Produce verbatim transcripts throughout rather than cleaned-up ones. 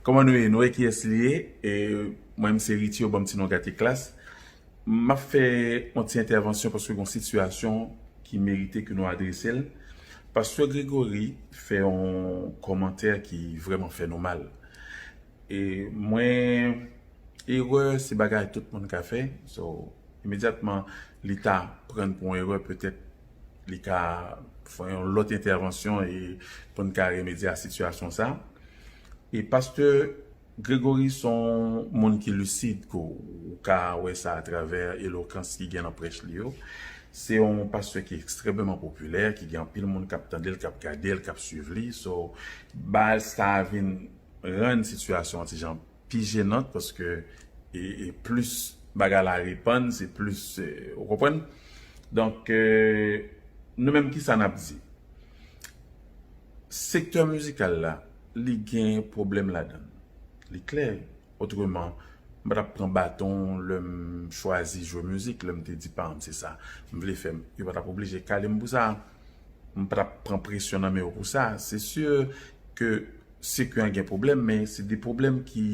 Kòman nou ye? Nou wè kiyès li ye? E mwen, m se Ritchie, yo ban m ti non Gate Klas. M ap fè yon ti entèvansyon paske gen yon sitiyasyon ki merite ke nou adrese l. Pastè Gregory fè yon kòmantè ki vrèman fè nou mal. E mwen, erè, se bagay tout moun ka fè. So, imedyatman, li ta pran pou yon erè, petèt li ka fè yon lòt entèvansyon e pou n ka remedye a sitiyasyon sa. E pastè Gregory se yon moun ki lisid, ke w ka wè sa atravè elokans ki gen nan prèch li yo. Se yon pastè ki ekstrèmeman popilè, ki gen anpil moun k ap tande l, k ap gade l, k ap swiv li. So, bagay sa vin rann sitiyasyon an ti jan pi jenant paske e, e plis bagay la repann, se plis, e, ou konprann? Donk, e, nou menm, kisa n ap di? Sektè mizikal la, li gen pwoblèm ladan l. Li klè. Otreman, m pa t ap pran baton lè m chwazi jwe mizik, lè m te di paran m se sa m vle fè. Yo pa t ap oblije kale m pou sa. M pa t ap pran presyon nan men yo pou sa. Se si ke sektè an gen pwoblèm, men se de pwoblèm ki,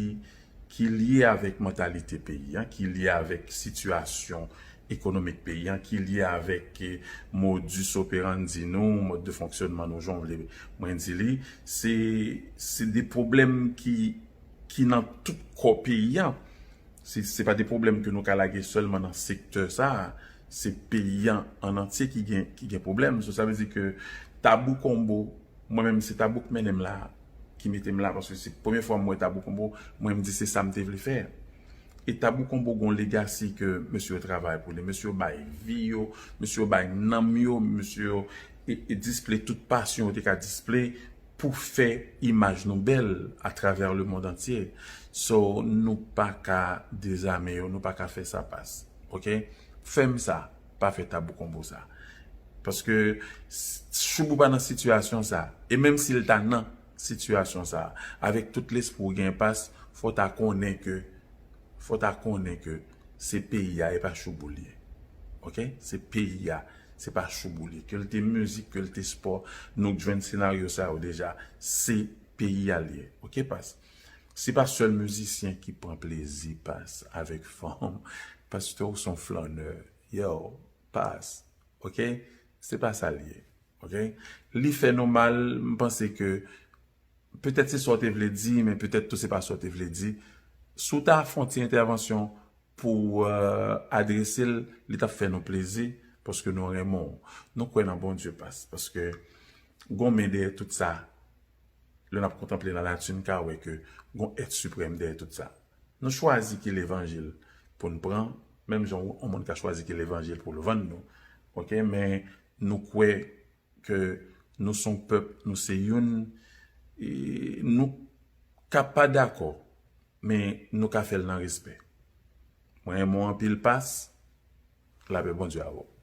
ki lye avèk mantalite peyi an, ki lye avèk sitiyasyon ekonomik peyi an, ki lye avèk, eh, modus operandi nou, mòd de fonksyònman nou, jan w vle mwen di li. Se, se de pwoblèm ki, ki nan tout kò peyi an. Se, se pa de pwoblèm ke nou ka lage sèlman nan sektè sa a. Se peyi an an antye ki gen, ki gen pwoblèm. So, sa vle di ke Tabou Combo, mwen menm, se Tabou k mennen m la, ki mete m la, paske se premye fwa m wè Tabou Combo, mwen, m di se sa m te vle fè. E Tabou Combo gon legasi ke mesye yo travay pou li. Mesye yo bay vi yo, mesye yo bay nanm yo, mesye yo e, e display tout pasyon yo te ka display pou fè imaj nou bèl atravè le monde entier. So, nou pa ka dezame yo, nou pa ka fè sa pas. Oke? Fè m sa, pa fè Tabou Combo sa. Paske s-, Shoubou pa nan sitiyasyon sa. E menm si l ta nan sitiyasyon sa, avèk tout lespri w gen pas, fò w ta konnen ke, fò w ta konnen ke se peyi a, e pa Shoubou l ye. Oke? Se peyi a, se pa Shoubou l ye. Ke l te mizik, ke l te spò, nou k jwenn senaryo sa yo deja, se peyi a l ye. Oke, pas? Se pa sèl mizisyen ki pran plezi, pas, avèk fanm. Pastè, ou se yon flannè. Yo, pas. Oke? Se pa sa l ye. Oke? Li fè nou mal, m panse ke petèt se sa w te vle di, men petèt tou se pa sa w te vle di. Si w ta fè yon ti entèvansyon pou, eh, adrese l, li t ap fè nou plezi, paske nou renmen w. Nou kwè nan Bondye, pas, paske gon men dèyè tout sa. Lè n ap kontanple lanati, n ka wè ke gon èt siprèm dèyè tout sa. Nou chwazi ki levanjil pou n pran, menm jan yon moun ka chwazi ki levanjil pou l vann nou. Oke, men nou kwè ke nou se yon pèp, nou se youn, e nou ka pa dakò, men nou ka fè l nan respè. Mwen renmen w anpil, pas, lapè Bondye avè w.